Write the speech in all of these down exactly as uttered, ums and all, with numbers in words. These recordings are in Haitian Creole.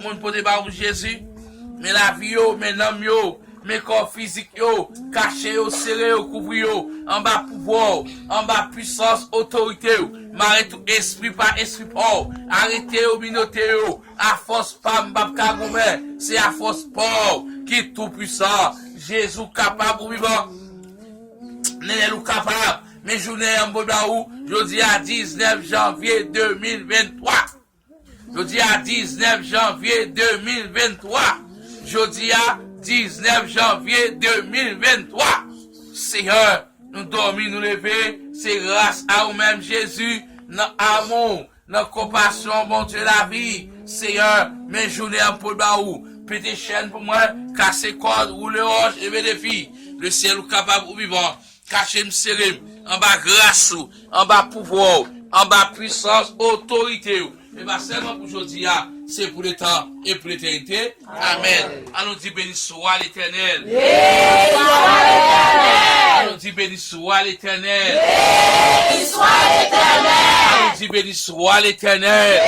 Moun pote ba ou Jezi, men lavi yo, men nanm yo, men kò fizik yo, kache yo, sere yo, kouvri yo, anba pouvwa w, anba pwisans otorite w. Mare tout espri pa espri pa w, arete yo, minote yo. Afòs pa m p ap ka goumen, se afòs pa w ki tou pwisan. Jezi w kapab, ou vivan. Nenel ou kapab, men jounen an m pote ba ou, jodi a diznèf janvye de mil venntwa. Jodi a diznèf janvye de mil venntwa. Jodi a diznèf janvye de mil venntwa. Seyè, nou dòmi, nou leve, se gras a ou menm, Jezi, nan amou, nan konpasyon, Bondye lavi. Seyè, men jounen an pou ba ou. Pete chèn pou mwen, kase kòd, woule wòch, leve defi. Lesyèl ou kapab, ou vivan. Kache m, sere m, anba gras ou, anba pouvwa w, anba pwisans otorite w. E pa sèlman pou jodi a, se pou letan e pou letènite. Amèn. An nou di, beni swa Letènèl. Beni swa Letènèl. An nou di, beni swa Letènèl. Beni swa Letènèl. An nou di, beni swa Letènèl.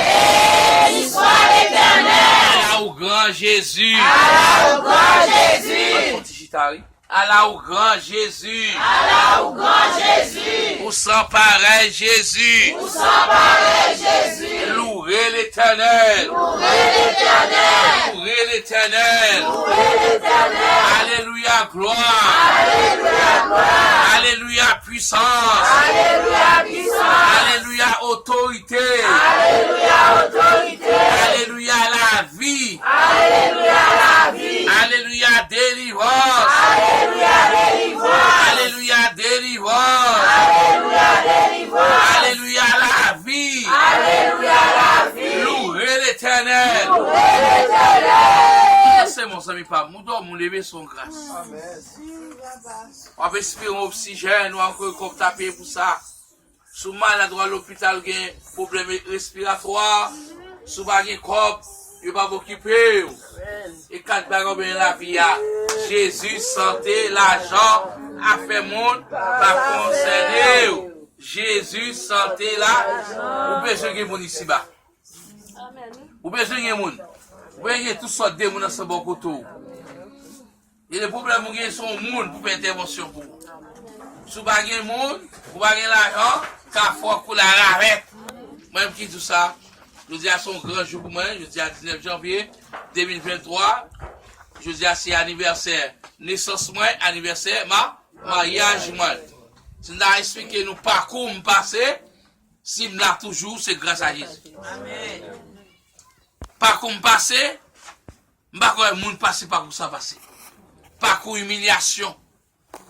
Beni swa Letènèl. Ala ou gran, Jezi. Ala ou gran, Jezi. An fon ti chita, wi. Ala ou gran, Jezi. Ala ou gran, Jezi. Ou san parèy, Jezi. Ou san parèy, Jezi. Louwe Letènèl. Louwe Letènèl. Louwe Letènèl. Louwe Letènèl. Alelouya, glwa. Alelouya, glwa. Alelouya, pwisans. Alelouya, pwisans. Alelouya, otorite. Alelouya, otorite. Alelouya, lavi. Alelouya, lavi. Alelouya, delivrans. Alelouya, delivrans. Alelouya, delivrans. Alelouya, delivrans. Alelouya, lavi. Alelouya, lavi. Louwe Letènèl. Louwe Letènèl. Kisa se, mon zanmi pa m? Ou dòmi, ou leve, se yon gras. Amèn. W ap espere yon oksijèn, ou ankò kòb tape pou sa. Si w malad, w al lopital, gen pwoblèm respiratwa, si w pa gen kòb, yo p ap okipe w. E kat bagay w bezwen lavi a, Jezi, sante, lajan, afè moun, pa konsène w. Jezi, sante, la, ou bezwen gen moun isiba. Ou bezwen gen moun. Ou bezwen gen tout sòt de moun ansanm bò kote w. E le pwoblèm ou gen, se yon moun pou fè entèvansyon pou ou. Si w pa gen moun, ou pa gen lajan, ka fè w koule a ravèt. Mwen menm ki di w sa, jodi a se yon gran jou pou mwen, jodi a diznèf janvye de mil venntwa, jodi a se anivèsè nesans mwen, anivèsè ma, maryaj mwen. Si m ta eksplike nou pakou m pase, si m la toujou, se gras a Jezi. Pakou m pase, M pa kwè moun pase pakou sa pase. Pakou imilyasyon.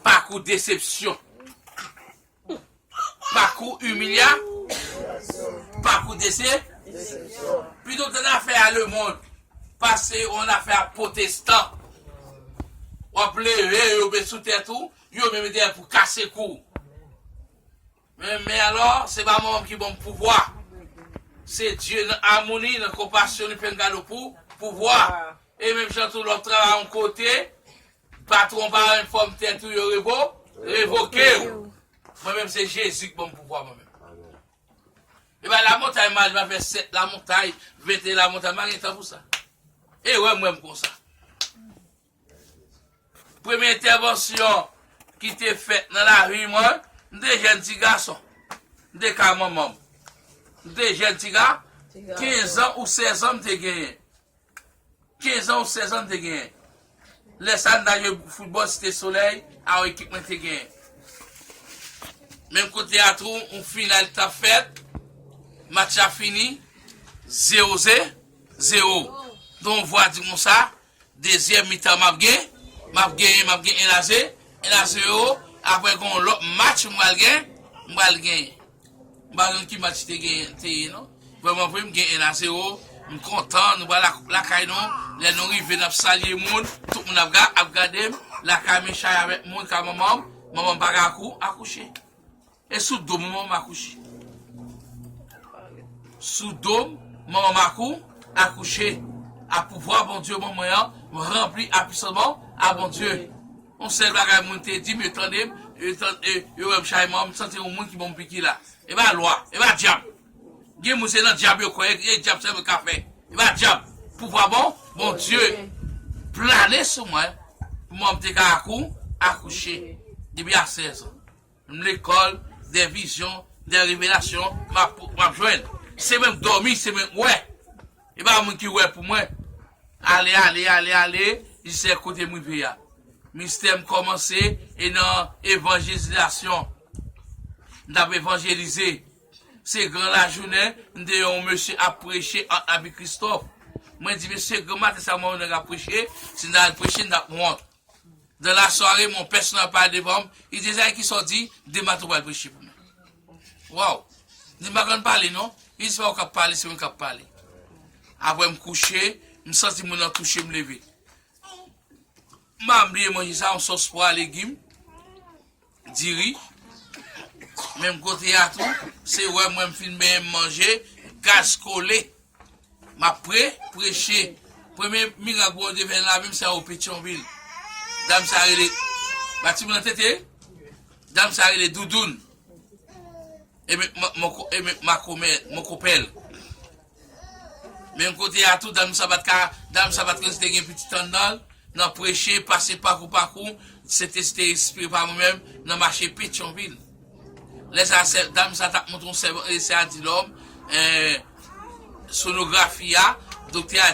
Pakou desepsyon. Pakou imilya. Pakou dese. Pito w t nan afè a lemonn. Pase yon afè a pwotestan. W ap leve yo met sou tèt ou, yo menm dèyè pou kase kou w. Men, men alò, se pa manman m ki ban m pouvwa. Se Dye nan amou li, nan konpasyon li, fè m gade w pou pouvwa. E menm jan tou, lè w ap travay yon kote, patwon pa renmen fòm tèt ou, yo revo, revoke w. Mwen menm, se Jezi ki ban m pouvwa, mwen menm. E pa lamontay m al, m a fè sèt lamontay, venteyen lamontay, m pa gen tan pou sa. E wè m wè m konsa. Premye entèvansyon ki te fèt nan lavi mwen, m te jèn ti gason. M te ka manman m. M te jèn ti ga, kenz an ou sèz an m te genyen. Kenz an ou sèz an m te genyen. Lè sa a, m ta jwe foutbòl Site Solèy, a yon ekip mwen te genyen. Menm kote a tou, yon final t ap fèt, match la fini, zewo zewo. Donk, yon vwa di konsa, dezyèm mitan m ap gen, m ap genyen, m ap gen en a zewo, en a zewo, apre gen yon lòt match m pral gen, m pral genyen. M pa konn ki match te gen, te ye non. Vrèman vre, m gen en a zewo, m kontan, nou pral la, lakay nou, lè nou rive, n ap salye moun, tout moun ap ga-, ap gade m, lakay m chay avèk moun, ka manman m, manman m pa ka akou-, akouche. E sou do m manman m akouche. Sou do m manman m akou-, akouche. A pouvwa Bondye ban mwen an, m ranpli a pwisans a Bondye. Yon sèl bagay moun te di m, yo tande m, yo tan-, e, yo wè m chay manman m, m santi yon moun ki ban m piki la. E pa lwa, e pa dyab. Gen moun se nan dyab yo kwè, e dyab sèlman ka fè. E pa dyab. Pouvwa bon, Bondye plane sou mwen pou mwen te ka akou, akouche. Depi a sèz an. M lekòl, de vizyon, de revelasyon, m ap, m ap jwenn. Se mwen k dòmi, se mwen k wè. E pa moun ki wè pou mwen. Ale, ale, ale, ale, jis kote m rive a. Ministè m kòmanse e nan evanjelizasyon. M t ap evanjelize. Se gran lajounen, m te yon mesye ap preche ant Abi Kristòf. Mwen di, "Mesye, gran maten sa, mwen wè nèg ap preche, si n al preche, n ap wont." Dan lasware, mon pèsonèl pale devan m, li di, "Ezayi, kisa w di? Demen maten w pral preche pou mwen." Waw! Li di, "M pa konn pale, non." Li di, "Se pa ou k ap pale, se mwen k ap pale." Apre m kouche, m santi moun nan touche m leve. M pa bliye manje sa, yon sòs pwa, legim, diri. Menm kote a tou, se wè mwen m fin benyen m manje, gaz kole. M ap pre, preche. Premye mirak Bondye fè nan lavi m, se o Petyonvil. Dam sa rele, ba timoun nan tete, dam sa rele Doudoun. E men, mwen, mwen ko-, e men, makomè, mwen kopèl. Menm kote a tou, dam sa pa t ka, dam sa pa t ka te gen pitit anndan l, nan preche, pase pakou, pakou, Sentespri te enspire pa mwen menm, nan mache Petyonvil. Lè sa, sè, dam sa t ap montre yon sèvant, e sè a di lòm, eh, sonografi a, doktè a